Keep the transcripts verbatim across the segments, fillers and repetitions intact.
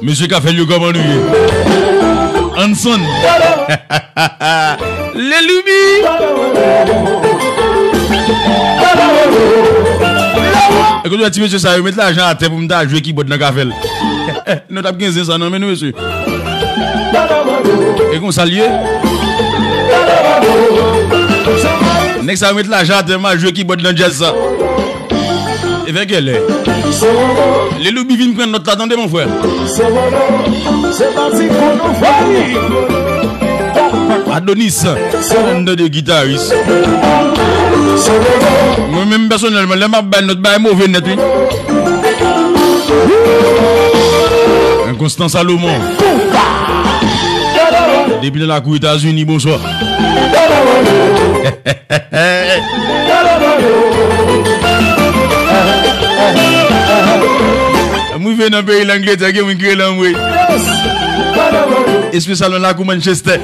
Mesye Kafèl yo, kòman nou ye? Anson. Leloubi. Ekoute, ti mesye sa yo met lajan atè pou m ta jwe kibòd nan Kafèl. Nou t ap gen zen sa nan men nou, mesye. E konsa l ye. Nèg sa yo met lajan atè, m a jwe kibòd nan djaz sa. E fè kèlè. Leloubi vin pran nòt la, tande, mon frè. Adonis, ann de gitaris. Mwen menm pèsonèlman, lè m ap bay nòt, bay move nèt, wi. Konstan Salomon. Depi nan lakou Etazini, bonswa. M rive nan peyi Langletè, gen moun ki rele anmwe. Espesyalman lakou Manchester.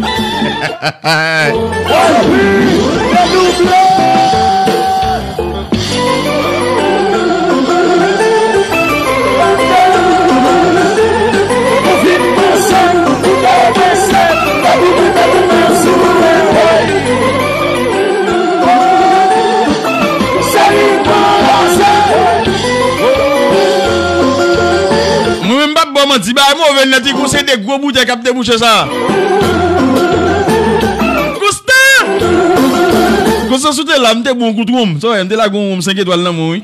Mwen menm m p ap ba w manti, bagay move nèt, wi, gon seri de gwo boutèy k ap debouche sa. Konstan! Konstan, si w te la, m te ba w yon kout wonm. Sa w wè, m te lage yon wonm senk etwal nan men w, wi.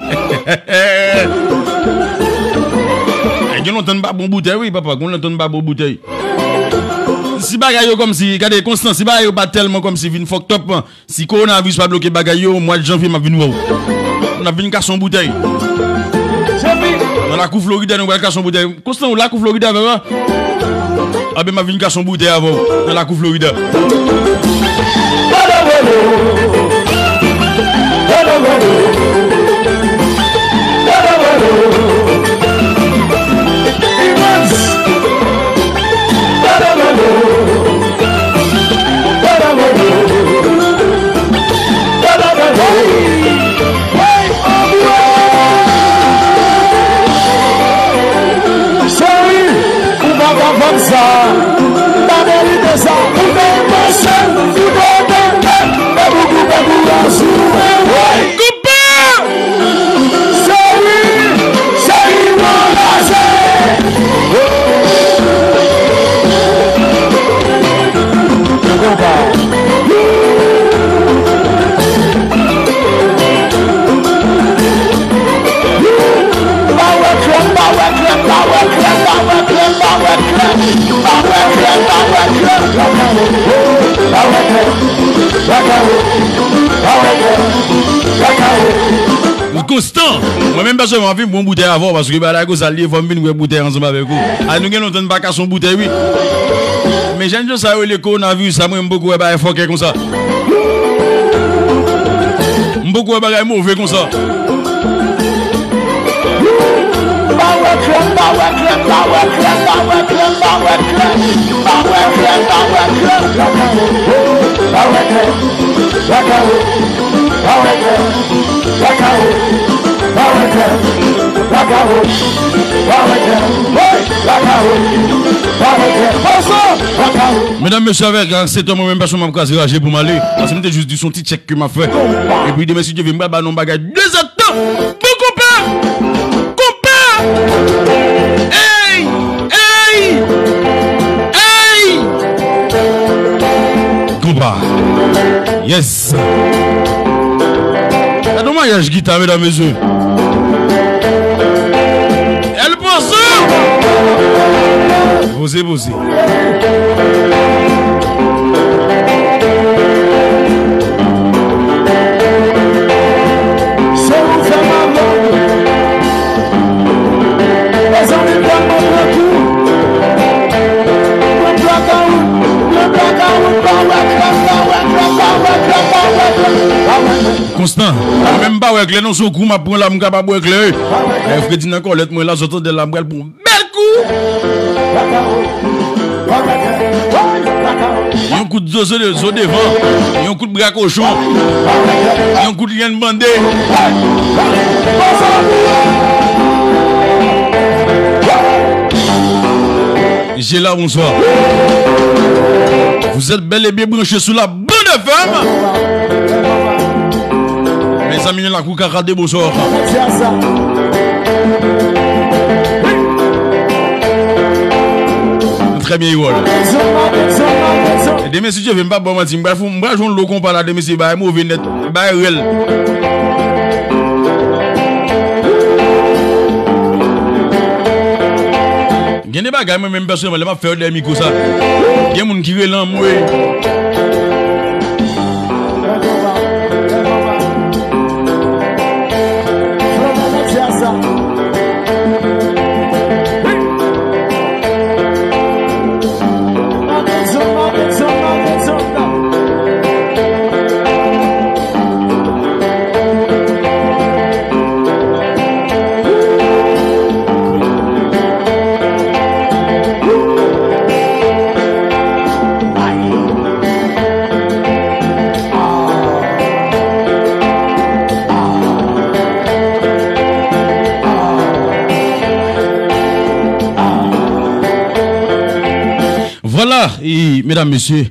Ay, gen lontan m pa ba w boutèy, wi, papa. Gen lontan m pa ba w boutèy. Si bagay yo kòmsi, gade, Konstan, si bagay yo pa tèlman kòmsi vin fucked up, si kowonaviris pa bloke bagay yo, mwa janvye m ap vin wè w. N ap vin kase yon boutèy. Nan lakou Florida, nou pral kase yon boutèy. Konstan, ou lakou Florida, papa? Anben, m ap vin kase yon boutèy avè w nan lakou Florida. Cheri, ou pa ka vann sa. M pa merite sa. Ou te panse, ou te tande, e pou koupe pou razou. Koupe! Cheri, cheri, mwen raze. Konstan, mwen menm pèsonèlman, m ap vin bon boutèy avè w, paske bagay la konsa l ye, fò m vin wè boutèy ansanm avèk ou. A, nou gen lontan n pa kase yon boutèy, wi. Men jènjan sa yo rele kowonaviris la, mwen, m poko wè bagay fòkè konsa. M poko wè bagay move konsa. Medam, mesye, avèk, a sèt è, mwen menm pèsonèlman m ap kraze raje pou m ale. Paske m te jis di se yon ti tchèk ke m ap fè. Epi demen, si Dye vle, m pral ba nou yon bagay de zèdtan. Bon konpa! Konpa! Ey! Ey! Ey! Konpa! Yes! Gade yon maryaj gita, medam, mesye. El Pozo! Poze, poze. Se ou fè m avè w. Mezanmi, pran mwen pran kou. Mwen blakawout, mwen blakawout, pa wè klè, pa wè klè, pa wè klè, pa wè klè, pa wè klè. Konstan, mwen menm m pa wè klè non, se yon kou m ap pran la, m kapab wè klè, wi. Lè fredi nan kòlèt mwen la, zòt tande la, m pral pran yon bèl kou. Yon kout zo, zo, zo devan, yon kout bra kochon, yon kout lyenn bande. Jela, bonsoir. Vous êtes bel et bien branchés sur la bande F M. Mezanmi, nou la kou kaka de bonsoir. Très bien, Erol. E demen, si Dye vle, m pa ba w manti, m pral fè, m pral jwe yon lo konpa la demen, se bagay move nèt, bagay rèl. Gen de bagay, mwen menm pèsonèlman, lè m ap fè yo dèyè mikwo sa, gen moun ki rele anmwe. Vwala, e, medam, mesye,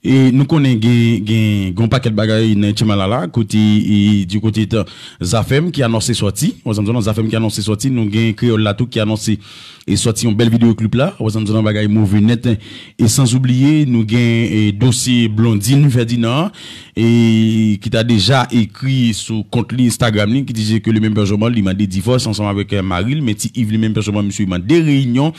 e, nou konnen gen, gen, gen yon pakèt bagay nan Etchema la, la, kote, e, di kote t-, Zafèm ki anonse sòti. Ou wè sa m di w lan, Zafèm ki anonse sòti. Nou gen Kreyòl la tou ki anonse e sòti yon bèl videyo klip la. Ou wè sa m di w lan, bagay move nèt. E san oubliye, nou gen, e, dosye Blondine Ferdinand, e, ki ta deja ekri sou kont li Instagram li, ki di ke li menm pèsonèlman, li mande divòs ansanm avèk, e, mari l, men Ti Iv li menm pèsonèlman, misye mande reyinyon.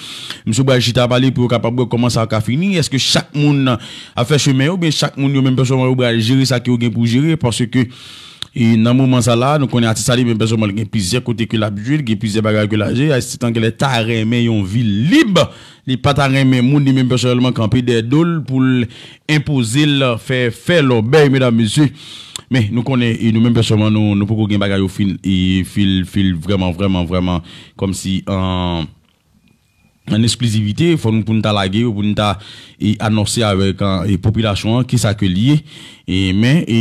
Misye pral chita pale pou yo kapab wè kòman sa ka fini. Èske chak moun ap fè chemen yo, oubyen chak moun yo menm pèsonèlman yo pral jere sa ke yo gen pou jere? Paske, e, nan moman sa la, nou konnen atis la li menm pèsonèlman, li gen plizyè kote ke l ap jwe, li gen plizyè bagay ke l ap jere. Atis lan genlè ta renmen yon vi lib. Li pa ta renmen moun li menm pèsonèlman kanpe dèyè do l pou l enpoze l, fè, fè lòbèy, medam, mesye. Men, nou konnen, e, nou menm pèsonèlman, nou, nou poko gen bagay yo fin, e, fil, fil vrèman, vrèman, vrèman, kòmsi, an, an eksklizivite, fò nou, pou n ta lage yo, pou n ta, e, anonse avèk, an, e, popilasyon an, kisa ke l ye. E, men, e,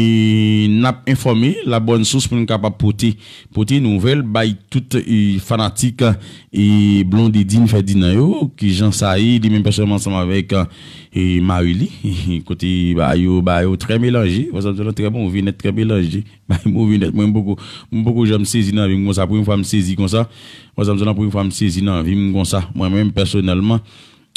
n ap enfòme, la bòn sous pou n kapab pote, pote nouvèl, bay tout, e, fanatik, e, Blondedine Ferdinand yo, kijan sa ye, li menm pèsonèlman ansanm avèk, e, mari li, kote ba yo, ba yo trè melanje, pa egzanp, trè move nèt, trè melanje. Bay move nèt. Mwen, m poko, m poko janm sezi nan vi m konsa. Premye fwa m sezi konsa. Mwen, sa m di w lan, premye fwa m sezi nan vi m konsa. Mwen menm, pèsonèlman,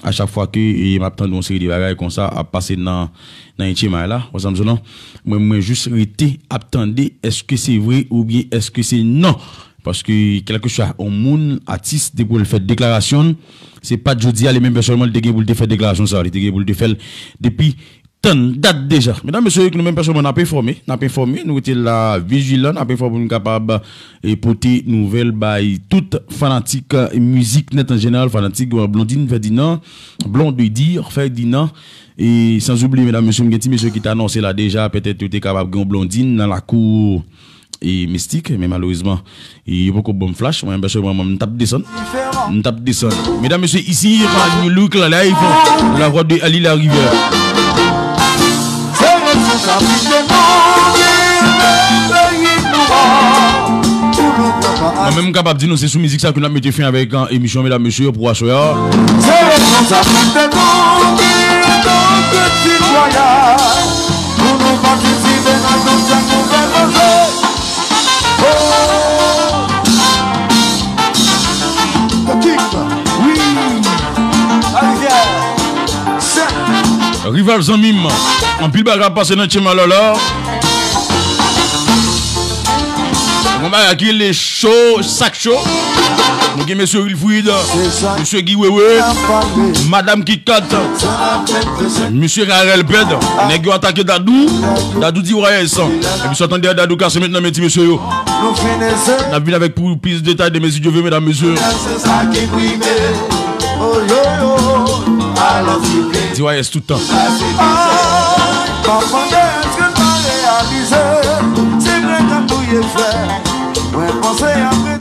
a chak fwa ke, e, m ap tande yon seri de bagay konsa ap pase nan, nan Etchema la, mwen, sa m di w lan, mwen, mwen jis rete ap tande, èske se vre oubyen èske se non? Paske, kèlkeswa yon moun, atis, depi l fè deklarasyon l, se pa t jodi a, li menm pèsonèlman, li te gen pou l te fè deklarasyon sa a. Li te gen pou l te fè l depi tann dat deja. Medam, mesye, nou menm pèsonèlman, n ap enfòme, n ap enfòme, nou rete la vijilan, n ap enfòme pou nou kapab, e, pote nouvèl bay tout fanatik, e, mizik nèt an jeneral, fanatik, e, Blondine Ferdinand, Blondedy Ferdinand, e san oubliye, medam, mesye, m gen ti mesye ki t anonse la deja, petèt yo te kapab gen yon Blondine nan lakou e Mistik, men malerezman, e, yo poko ban m flash. Mwen, pèsonèlman, mwen, m t ap desann. M t ap desann. Medam, mesye, isi, pa New Look la live, la voix de Ali Larivière. Mwen menm, m kapab di nou, se sou mizik sa ke n ap mete fen avèk, an, emisyon, medam, mesye, pou aswè a. Se responsabilite nou, nou tout sitwayen, pou nou patisipe nan tout sa k nou fè pase. Rival zanmi m, anpil bagay ap pase nan Tchema la la. Yon bagay ki rele cho, sak cho. Nou gen mesye Wilfrid, mesye Guy Wewe, madam Kit Kat, mesye Karel Pèd. Nèg yo atake Dadou. Dadou di wayès. Epi sa tande a Dadou kase met nan men ti mesye yo. N ap vin avèk pou plis detay demen si Dye vle, medam, mesye. Di wayès tout tan.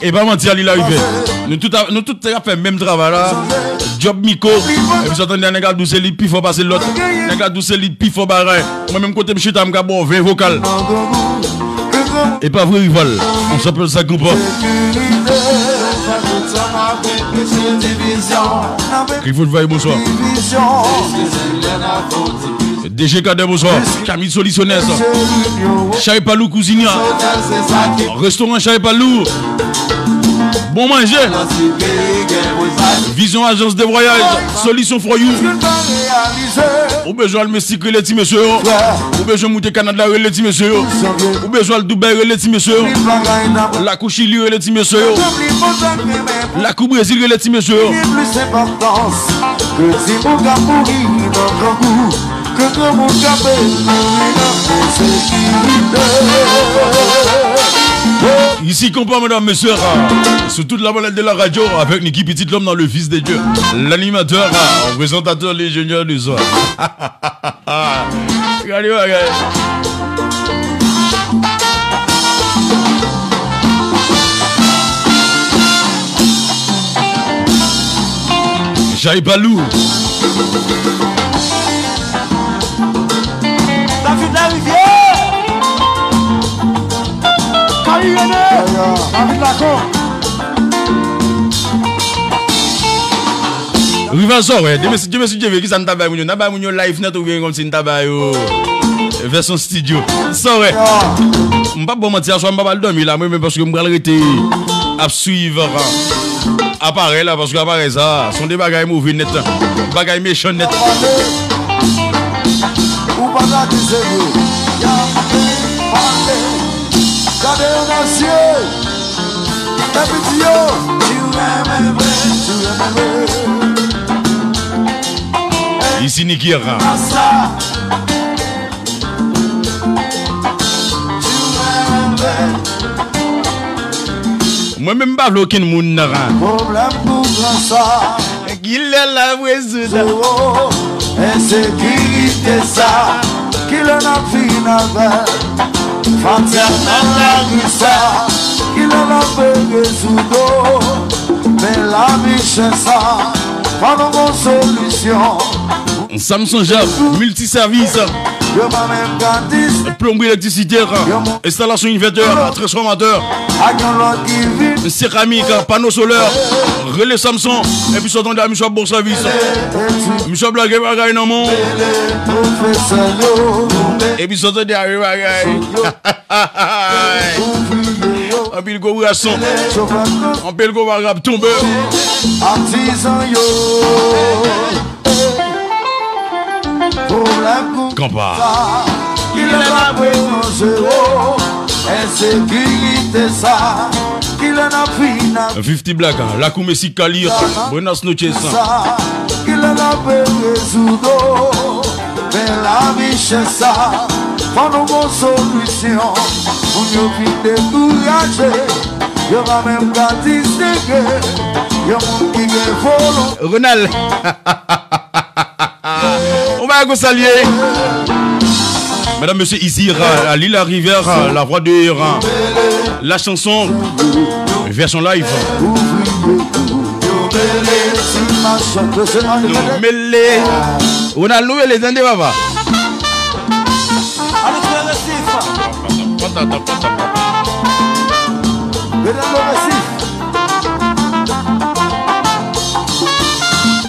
E pa manti, Ali Larivière. Nou tout ap, nou tout ap fè menm travay la. Djòb mikwo. Epi sa tande a nèg ap di w se li pi fò pase lòt. Nèg ap di w se li pi fò bagay. Mwen menm kote m chita, m ka ba w ven vokal. E pa vre, rival. On s'appelle ça konpa. Clifford Vaille, bonsoir. D G Kader, bonsoir. Camille Solutionnaise. Chay Palou, Kouzinya. Restoran Chay Palou. Bon manje. Vision Agence de Voyage. Solution for you. Ou bezwen al Meksik, rele ti mesye yo. Ou bezwen moute Kanada, rele ti mesye yo. Ou bezwen al Dubai, rele ti mesye yo. Lakou Chili, rele ti mesye yo. Lakou Brezil, rele ti mesye yo. Gen plis enpòtans ke timoun k ap mouri nan grangou, ke granmoun k ap mouri nan ensekirite. Ici, compas, mesdames, messieurs, euh, sous toute la planète de la radio, avec Nicky Petit, l'homme dans le Fils de Dieu, l'animateur, euh, présentateur, l'ingénieur du soir. Gade bagay. Chay Palou. David Larivière. Kari René. David Lacombe. Rival Sorè, Dye mèsi, Dye mèsi, Dye vle, kisa n ta bay moun yo? N ta bay moun yo live nèt oubyen kòmsi n ta bay yo vèsyon estidyo? Sorè. M p ap ba w manti, aswè m p ap al dòmi la, mwen menm, paske m pral rete ap swiv aparèy la, paske aparèy sa, se yon de bagay move nèt, bagay mechan nèt. Ou pa ta di se vre. Y ap pale. Gade yo nan zye. Epi di yo, si w renmen vre, si w renmen vre. Ici Nicky Herrera. Sa. Si w renmen vre. Mwen menm m pa vle okenn moun nan. Pwoblèm pou gran sa. Kilè l ap rezoud? Ensekirite sa, kilè n ap fin avè l? Fatyè nan lari sa, kilè n ap rezoud? Men lavi chè sa, fò nou gon solisyon. Samson Jacques, miltisèvis. Yo pa menm ka dis. Plonbri, elektrisite, enstalasyon envètè, transfòmatè, ak yon lòt ki vin. Seramik, pano solè. Rele Samson. Epi sa w tande a, misye ap ba w sèvis. Misye ap lage bagay nan men w. Epi sa w tande a, bagay. Anpil gwo bras son. Anpil gwo bras ap tonbe. Atizan yo. Pwoblèm kou Kanpa. Kilè n ap reranse w? Ensekirite sa, kilè n ap fin avè l? Fifty Black, Lakou Mesik Kali, Buenas noches. Sa, kilè n ap rezoud w? Men lavi chè sa, fò nou gon solisyon. Moun yo fin dekouraje, yo pa menm ka distenge yon moun ki gen volonte. Ronald. On va vous saluer. Madame, Monsieur Isir, euh, à Lille Rivière, euh, la voix de euh, la chanson, version live. Nou mele. Ronald, nou mele, tande, papa.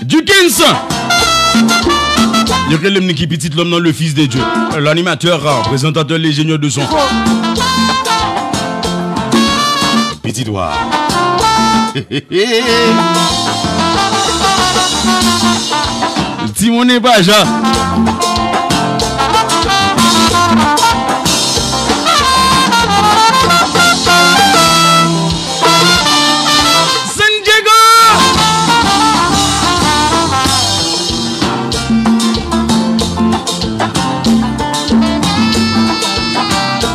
Dukins. Yo rele m Nicky Petit, l'homme dans le Fils de Dieu. L'animateur, présentateur, l'ingénieur de son. Pitit wa. Timoun e pa jan. San Diego!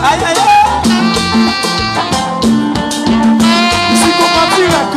Ay, ay, ay! Psikopat dirèk.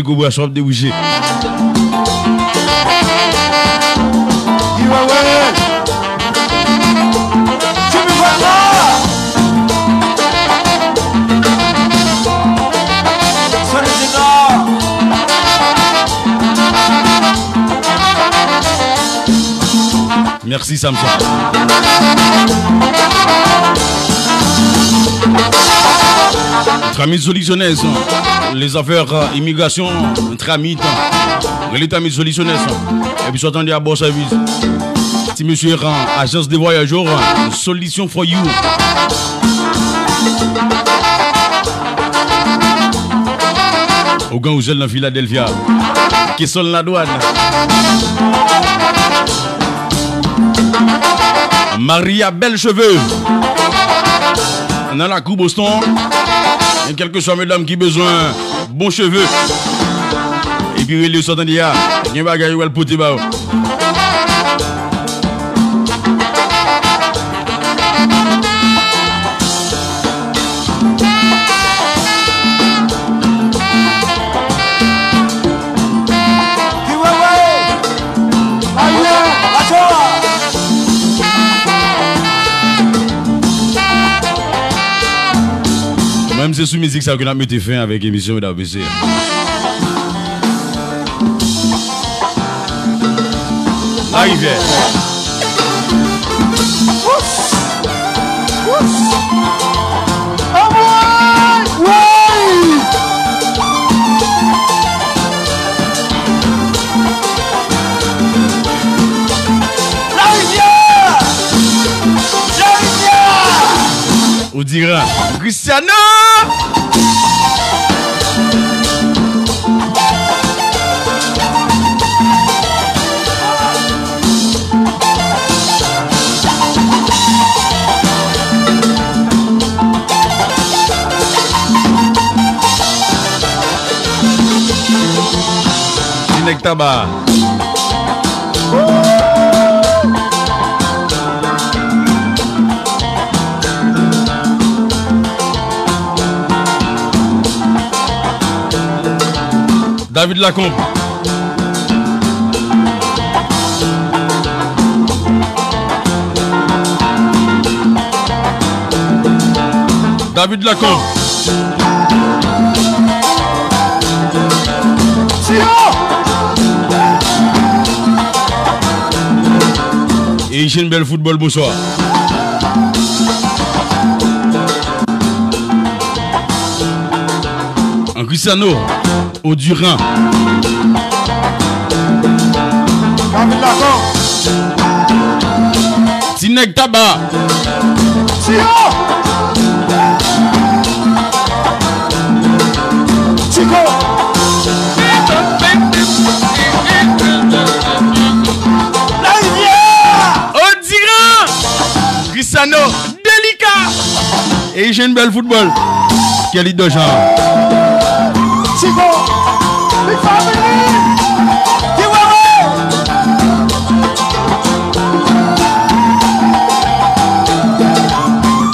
Kobra sou ap debouche. Mèsi, Samson. Tramit Soluciones, les affaires, euh, immigration, tramit, rele Tramit Soluciones. Epi sa w tande a bon sèvis. Ti mesye, euh, agence de voyage, euh, solution for you. Ougan Ouzèl nan Philadelphia. Kesson ladwàn. Maria Bèl Cheve. Nan lakou Boston. Men kèlkeswa medam ki bezwen bon cheve. Epi rele yo sa w tande a. Gen bagay yo pral pote ba yo. Mwen, se sou mizik sa ke n ap mete fen avèk emisyon, medam, mesye. Larivyè. Larivyè! Larivyè! Odiran. Cristiano! Ti nèg Taba. David Lacombe. David Lacombe. E Eugène Bèl Foutbòl, bonswa. An Cristiano, Odiran. Ti nèg Taba. Odiran. Cristiano. Delika. E Eugène Bèl Foutbòl. Kelly Dojan. Chico. Big Family. Kiwewe.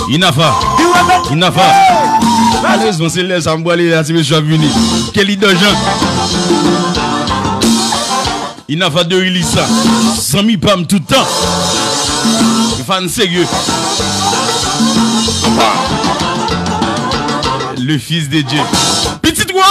Inafa. Kiwewe. Inafa. Malerezman, se lè sa m pwale la, ti mesye ap vini. Kelly Dojan. Inava de Ilisa, zanmi pa m tout tan. Fan serye. Le Fils de Dieu. Pitit wa!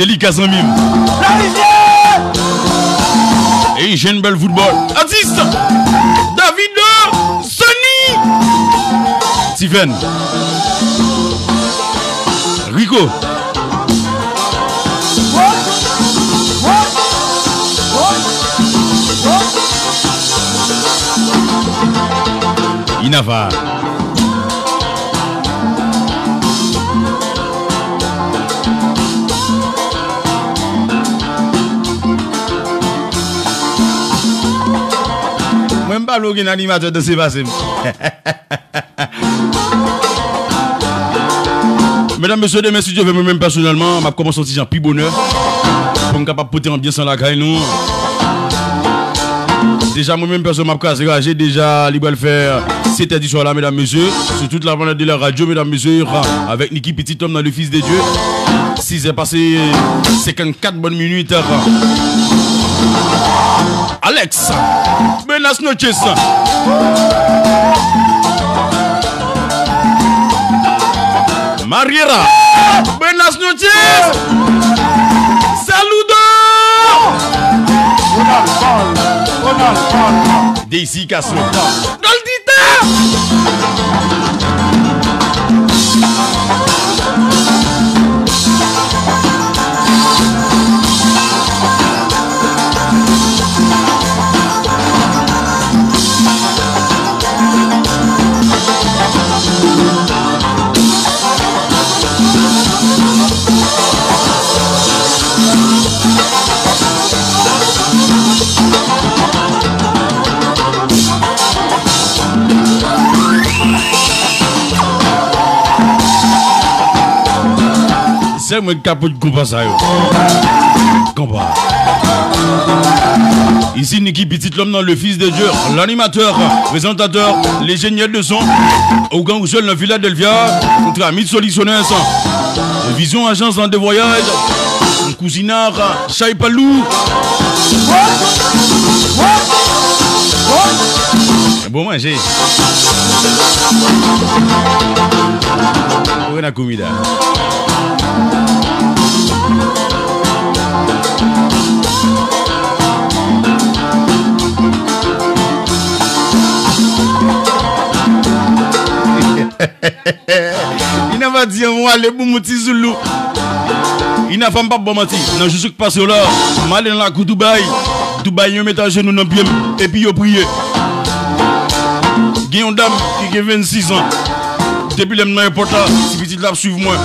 Delika zanmi m. Larivyè! E jèn bèl foutbòl. Atis! Davido! Sony! Steven! Rico! Inava! Pablo gen animatè danse pase m. Medam, mesye, demen, si Dye vle, mwen menm pèsonèlman, m ap kòmanse yon ti jan pi bonè pou m kapab pote anbyans lan lakay nou. Deja, mwen menm, pèsonèlman, m ap kraze raje. Deja, li pral fè sèt è di swa la, medam, mesye, sou tout la planèt de la radyo, medam, mesye, avèk Niki Pitit, lòm nan le Fils de Dieu. Sis è pase senkannkat bòn minit. Alex, buenas noches. Mariera, buenas noches. Saludo. Daisy Castro. Goldita! Sèl mwen k ka pot konpa sa yo. Konpa. Isi Niki Pitit, lòm nan le Fils de Dieu, l'animateur, présentateur, l'ingénieur de son, ougan ou sèl nan Philadelphia, Tramit Soluciones, Vision Agence de Voyage, Cousina, Chay Palou. Bon manje. Buena comida. Inafa di yon mo ale pou mouti Zoulou. Inafa, m p ap ba w manti. Nan jou sou k pase yo la, m ale nan lakou Dubai. Dubai, yo met ajenou nan pye m, epi yo priye. Gen yon dam ki gen vennsis an. Depi lè m nan èpòt la, ti pitit la ap swiv mwen.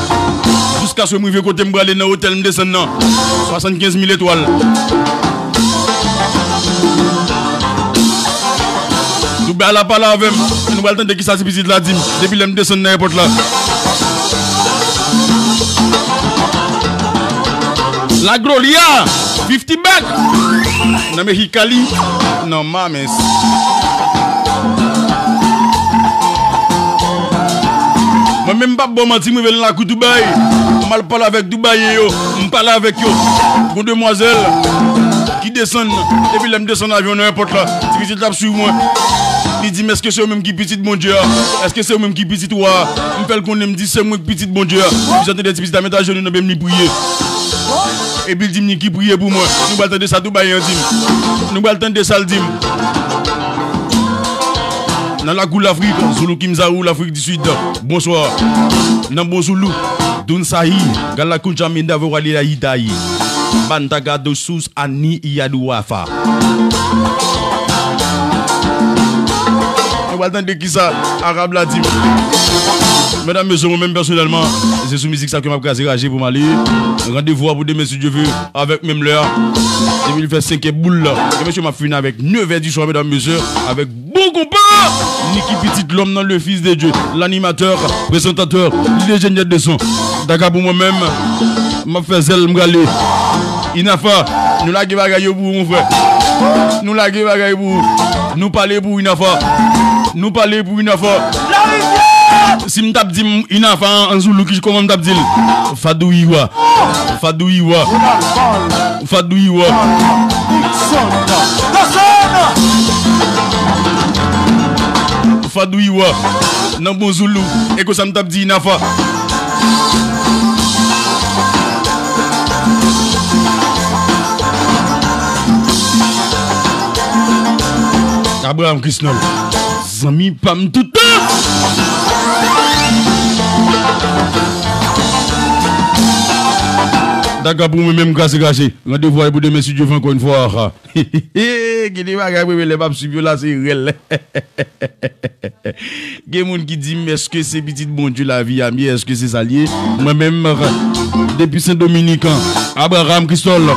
Jiskaske m rive kote m prale nan otèl m desann nan. Swasannkenz mil etwal. Dubai la pale avè m. Nou pral tande kisa ti pitit la di m. Depi lè m desann nan èpòt la. La Gloria, fifty back. Nan Mexicali, nan Mames. Mwen menm m p ap ba w manti, m rive nan lakou Dubai. M al pale avèk Dubayen yo, m pale avèk yo. Gon demwazèl ki desann, epi lè m desann avyon nan èpòt la, ti pitit la ap swiv mwen. Li di m, èske se ou menm ki pitit Bondye a? Èske se ou menm ki pitit wa a? M fè l konnen, m di se mwen ki pitit Bondye a. Li tande ti pitit la met ajenou nan pye m, li priye. Epi l di m, Niki, priye pou mwen. Nou pral tande sa Dubayen an di m. Nou pral tande sa l di m. Nan lakou Lafrik, Zoulou Kimzarou, Lafrik di Sid. Bonswa. Nan bon Zoulou. Dun sahi, gala kuncha minda vo wali la itai. Banta gado sus ani iyadu wafa. Nou pral tande kisa Arab la di m. Medam, mesye, mwen menm pèsonèlman, se sou mizik sa ke m ap kraze raje pou m ale. Randevou a pou demen, si Dye vle, avèk menm lè a. Depi l fè senk è boul la. E mesye, m ap fini avèk nèf è di swa, medam, mesye, avèk bon konpa! Niki Pitit, lòm nan le Fils de Dieu, l'animateur, présentateur, l'ingénieur de son. Daga pou mwen menm, m ap fè zèl, m prale. Inafa, nou lage bagay yo pou ou, mon frè. Nou lage bagay pou ou. Nou pale pou Inafa. Nou pale pou Inafa. Si m t ap di m Inafa an, an zoulou, ki, kòman m t ap di l? Fadouiwa. Fadouiwa. Fadouiwa. Fadouiwa. Nan bon zoulou. E konsa m t ap di Inafa. Abraham Christnol. Zanmi pa m tout tan. Daga pou mwen menm, kraze kraze. Randevou a pou demen, si Dye vle, ankò yon fwa. Gen de bagay mwen, lè m ap swiv yo la, se rèl. Gen moun ki di m, èske se pitit Bondye lavi a m ye? Èske se sa l ye? Mwen menm, depi Sen Dominik, Abraham Christol.